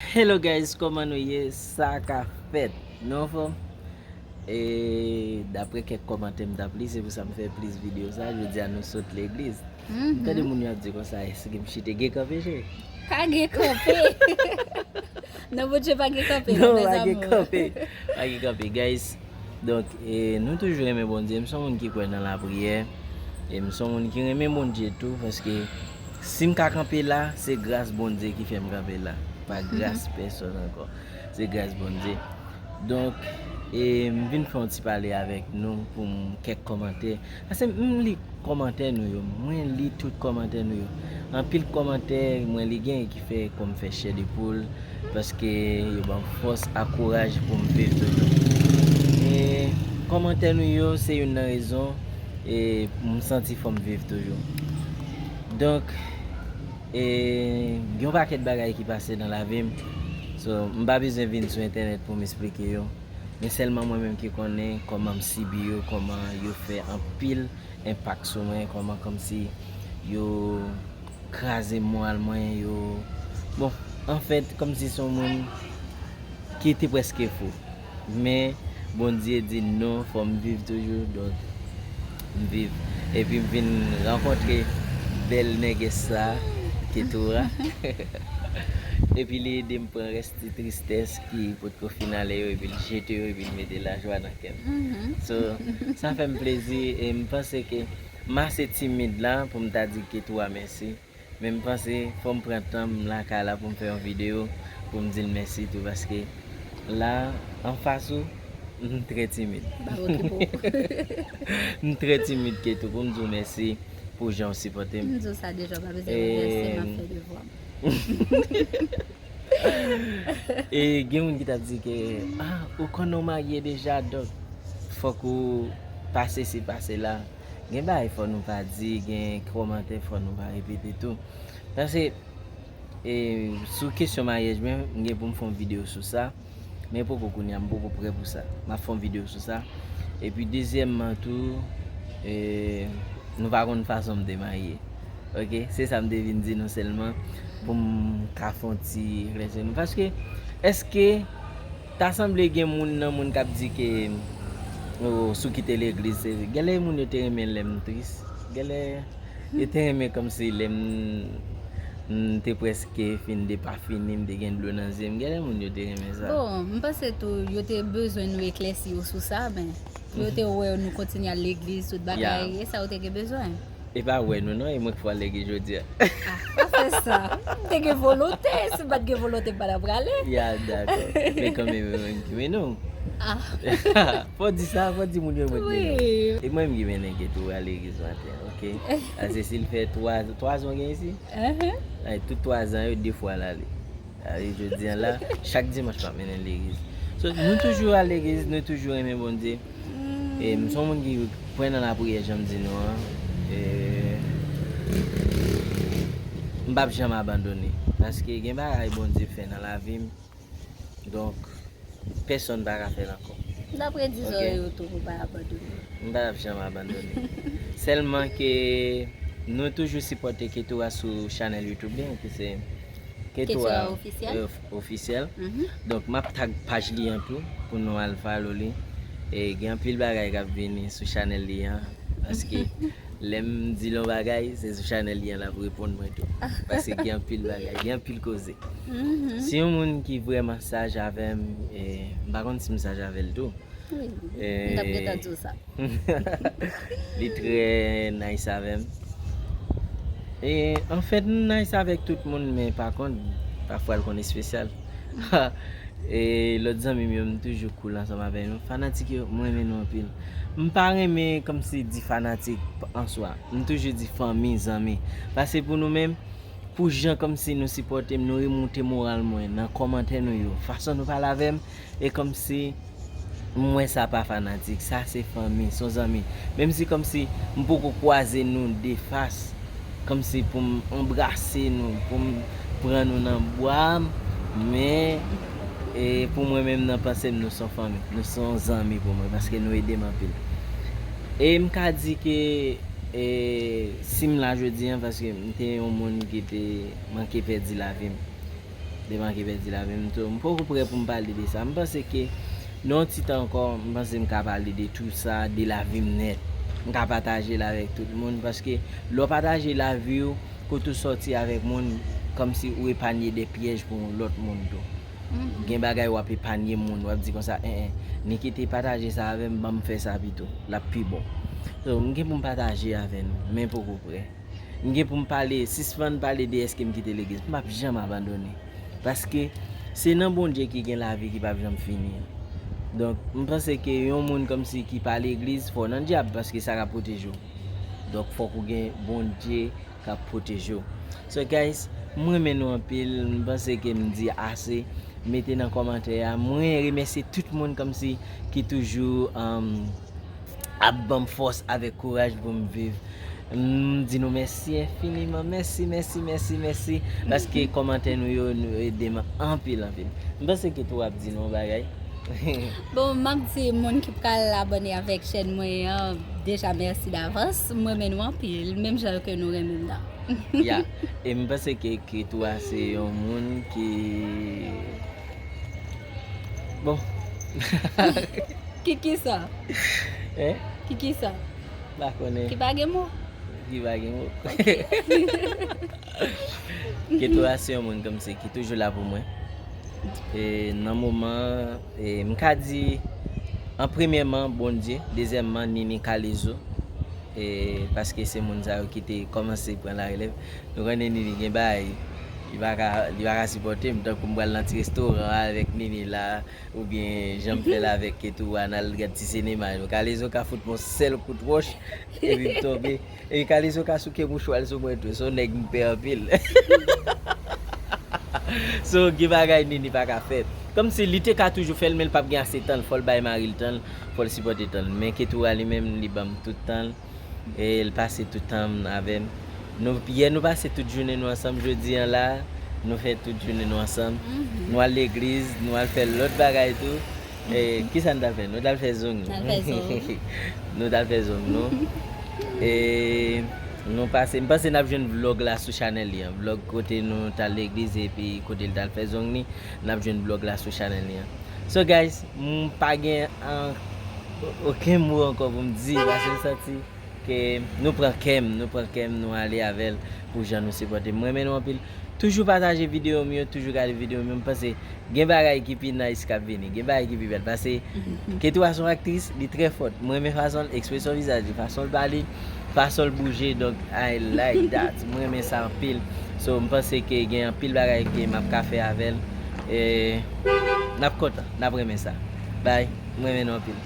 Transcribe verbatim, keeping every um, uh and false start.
Hello guys, kòman nou ye? Sa ka fèt? Nou anfòm? E dapre kèk kòmantè m t ap li, se pou sa m fè plis videyo sa. Jodi a nou sot legliz. M tande moun yo ap di konsa, èske m chite gen kanpe, cheri? Pa gen kanpe. Nan Bondye pa gen kanpe, non, pa gen kanpe. Pa gen kanpe, guys. Donk, e, nou toujou renmen Bondye. M se yon moun ki kwè nan lapriyè. E m se yon moun ki renmen Bondye tou, paske si m ka kanpe la, se gras Bondye ki fè m kanpe la. Pa gras pèsòn ankò. Se gras Bondye. Donk, e, m vin fè yon ti pale avèk nou pou m kèk kòmantè. Paske m li kòmantè nou yo. Mwen li tout kòmantè nou yo. Anpil kòmantè, mwen li gen ki fè kò m fè chè de poul, paske yo ban m fòs ak kouraj pou m viv toujou. E kòmantè nou yo, se youn nan rezon, e, m santi fò m viv toujou. Donk, e, gen yon pakèt bagay ki pase nan lavi m. So, m pa bezwen vin sou entènèt pou m esplike yo. Men sèlman mwen menm ki konnen kòman m sibi yo, kòman yo fè anpil enpak sou mwen, kòman kòmsi yo kraze moral mwen, yo, bon, anfèt, kòmsi se yon moun ki te prèske fou. Men, Bondye di non, fò m viv toujou, donk, m viv. Epi m vin rankontre bèl nègès sa, Ketura. Epi li ede m pran rès ti tristès ki potko fin ale yo, epi l jete yo, epi l mete lajwa nan kè m. So, sa fè m plezi, e m panse ke m ase timid la pou m ta di Ketura mèsi. Men m panse fò m pran tan m lakay la pou m fè yon videyo pou m di l mèsi tou, paske la, anfas ou, m trè timid. M trè timid Ketou pou m di w mèsi pou jan w sipòte m. M di w sa deja, w pa bezwen remèsye m, m ap fè devwa m. E gen moun ki t ap di ke, ah, ou konnen w marye deja, donk fòk ou pase si, pase la. Gen bagay fò nou pa di, gen kòmantè fò nou pa repete tou. Paske, e, sou kesyon maryaj mwen, m gen pou m fè yon videyo sou sa. Men poko kounye a, m poko prè pou sa. M ap fè yon videyo sou sa. Epi dezyèmman tou, e, nou pa konn fason m te marye. Oke, se sa m te vin di nou sèlman pou m ka fè yon ti klèsi nou. Paske, èske ta sanble gen moun nan moun k ap di ke, o, sou kite legliz, se, genlè moun yo te renmen lè m tris. Genlè yo te renmen kòmsi lè m, m te prèske fin depafini, m te gen dlo nan zye m. Genlè moun yo te renmen sa. Bon, m panse tou, yo te bezwen nou eklèsi yo sou sa, men pou yo te wè nou kontinye al legliz, tout bagay, e sa yo te gen bezwen. E pa wè nou non, e mwen k fò al legliz jodi a. Ah, pa fè sa. M te gen volonte, si m pa t gen volonte, m pa t ap prale. Ya, dakò. Men kanmenm, e mwen ki mennen w. Ah. Fò di sa, fò di moun yo mwen ki mennen w. E mwen m ki mennen Ketou al legliz maten, oke? Ase si l fè twa, twa zan w gen isi? Ay, tout twa zan yo, de fwa l ale. Ay, jodi a la, chak dimanch m ap mennen l legliz. So, nou toujou al legliz, nou toujou renmen Bondye. E m se yon moun ki kwè nan lapriyè, jan m di nou an. E m p ap janm abandone. Paske gen bagay Bondye fè nan lavi m. Donk, pèsonn pa ka fè l ankò. Dapre dizon yo tou, pou pa abandone. M p ap janm abandone. Sèlman ke nou toujou sipòte Ketura sou chanèl YouTube li, ki se Ketura Officiel. Donk, m ap tag paj li an tou pou nou al follow li. E gen anpil bagay k ap vini sou chanèl li an. Paske lè m di l yon bagay, se sou chanèl li an l ap reponn mwen tou. Paske gen anpil bagay, gen anpil koze. Si yon moun ki vrèman saj avè m, e, m pa konn si m saj avè l tou. Wi, m t ap gentan di w sa. Li trè nice avè m. E, anfèt, m nice avèk tout moun, men pa kont, pafwa l konn espesyal. E lòt zanmi m yo, m toujou cool ansanm avè nou. Fanatik yo, m renmen nou anpil. M pa renmen kòmsi di fanatik an swa. M toujou di fanmi, zanmi. Paske pou nou menm, pou jan kòmsi nou sipòte m, nou remoute moral mwen nan kòmantè nou yo, fason nou pale avè m, e kòmsi m wè sa pa fanatik, sa se fanmi, se yon zanmi. Menm si kòmsi m poko kwaze nou de fas, kòmsi pou m anbrase nou, pou m pran nou nan bra m, men, e, pou mwen menm nan panse m, nou se yon fanmi, nou se yon zanmi pou mwen, paske nou ede m anpil. E m ka di ke E si m la jodi a, paske m te yon moun ki te manke pèdi lavi m. Te manke pèdi lavi m tou. M poko prè pou m pale de sa. M panse ke nan yon ti tan ankò, m panse m ka pale de tou sa, de lavi m nèt. M ka pataje l avèk tout moun, paske lè w pataje lavi w, kote w sòti avèk moun, kòmsi ou epanye de pyèj pou yon lòt moun tou. Gen bagay w ap epanye moun, w ap di konsa, en, en, Niki te pataje sa avè m, ban m fè sa pito, l ap pi bon. So, m gen pou m pataje avè nou, men poko prè. M gen pou m pale, sispann pale de èske m kite legliz. M p ap janm abandone. Paske se nan Bondye ki gen lavi ki p ap janm fini an. Donk, m panse ke yon moun kòmsi ki pa legliz, fò w nan dyab, paske sa ka pwoteje w. Donk, fòk ou gen Bondye k ap pwoteje w. So, guys, m renmen nou anpil. M panse ke m di ase. Mete nan kòmantè a. Mwen remèsye tout moun kòmsi ki toujou, um, ap ban m fòs avèk kouraj pou m viv. M di nou mèsi enfiniman. Mèsi, mèsi, mèsi, mèsi. Paske kòmantè nou yo, nou ede m anpil, anpil. M panse ke tou ap di nou yon bagay. Bon, m ap di moun ki pral abòne avèk chèn mwen an, deja mèsi davans. M renmen nou anpil, menm jan ke nou renmen m nan. Ya, e m panse ke Ketou a se yon moun ki, bon. Ki kisa? Hein? Ki kisa? Pa konnen. Ki pa gen mo? Ki pa gen mo. Ketou a se yon moun kòmsi ki toujou la pou mwen. E nan moman, e m ka di, an premyèman, Bondye, dezyèmman, Nini, Kalezo. E paske se moun sa yo ki te kòmanse pran larelèv. Nou konnen Nini gen bagay, li pa ka, li pa ka sipòte m, tankou m pral nan ti restoran avèk Nini la, oubyen jan m fè l avèk Ketou a, n al gad ti sinema yo. Kalezo ka fout m yon sèl kout wòch, epi m tonbe. E Kalezo ka souke mouchwa l sou mwen tou. Se yon nèg m pè anpil. So, gen bagay Nini pa ka fè. Kòmsi li te ka toujou fè l, men l p ap gen ase tan l. Fò l bay mari l tan l, fò l sipòte tan l. Men Ketou a li menm, li ban m tout tan l. E l pase tout tan l avè m. Nou, yè nou pase tout jounen nou ansanm, jodi an la, nou fè tout jounen nou ansanm. Nou al legliz, nou al fè lòt bagay tou. E kisa n t al fè? Nou t al fè zong nou. N al fè zong. Nou t al fè zong nou. E nou pase, m panse n ap jwenn vlòg la sou chanèl li an. Vlòg kote nou t al legliz epi kote l t al fè zong li, n ap jwenn vlòg la sou chanèl li an. So guys, m pa gen an, okenn mo ankò pou m di, paske m santi ke nou pran kè m, nou pran kè m, nou ale avè l pou jan nou sipòte m. M renmen nou anpil. Toujou pataje videyo m yo, toujou gade videyo m yo. M panse gen bagay ki pi nice k ap vini, gen bagay ki pi bèl. Paske Ketou a se yon aktris, li trè fòt. M renmen fason l, ekspresyon vizaj li, fason l pale, fason l bouje. Donk, I like that. M renmen sa anpil. So, m panse ke gen anpil bagay ke m ap ka fè avè l. E n ap kontan, n ap renmen sa. Bye. M renmen nou anpil.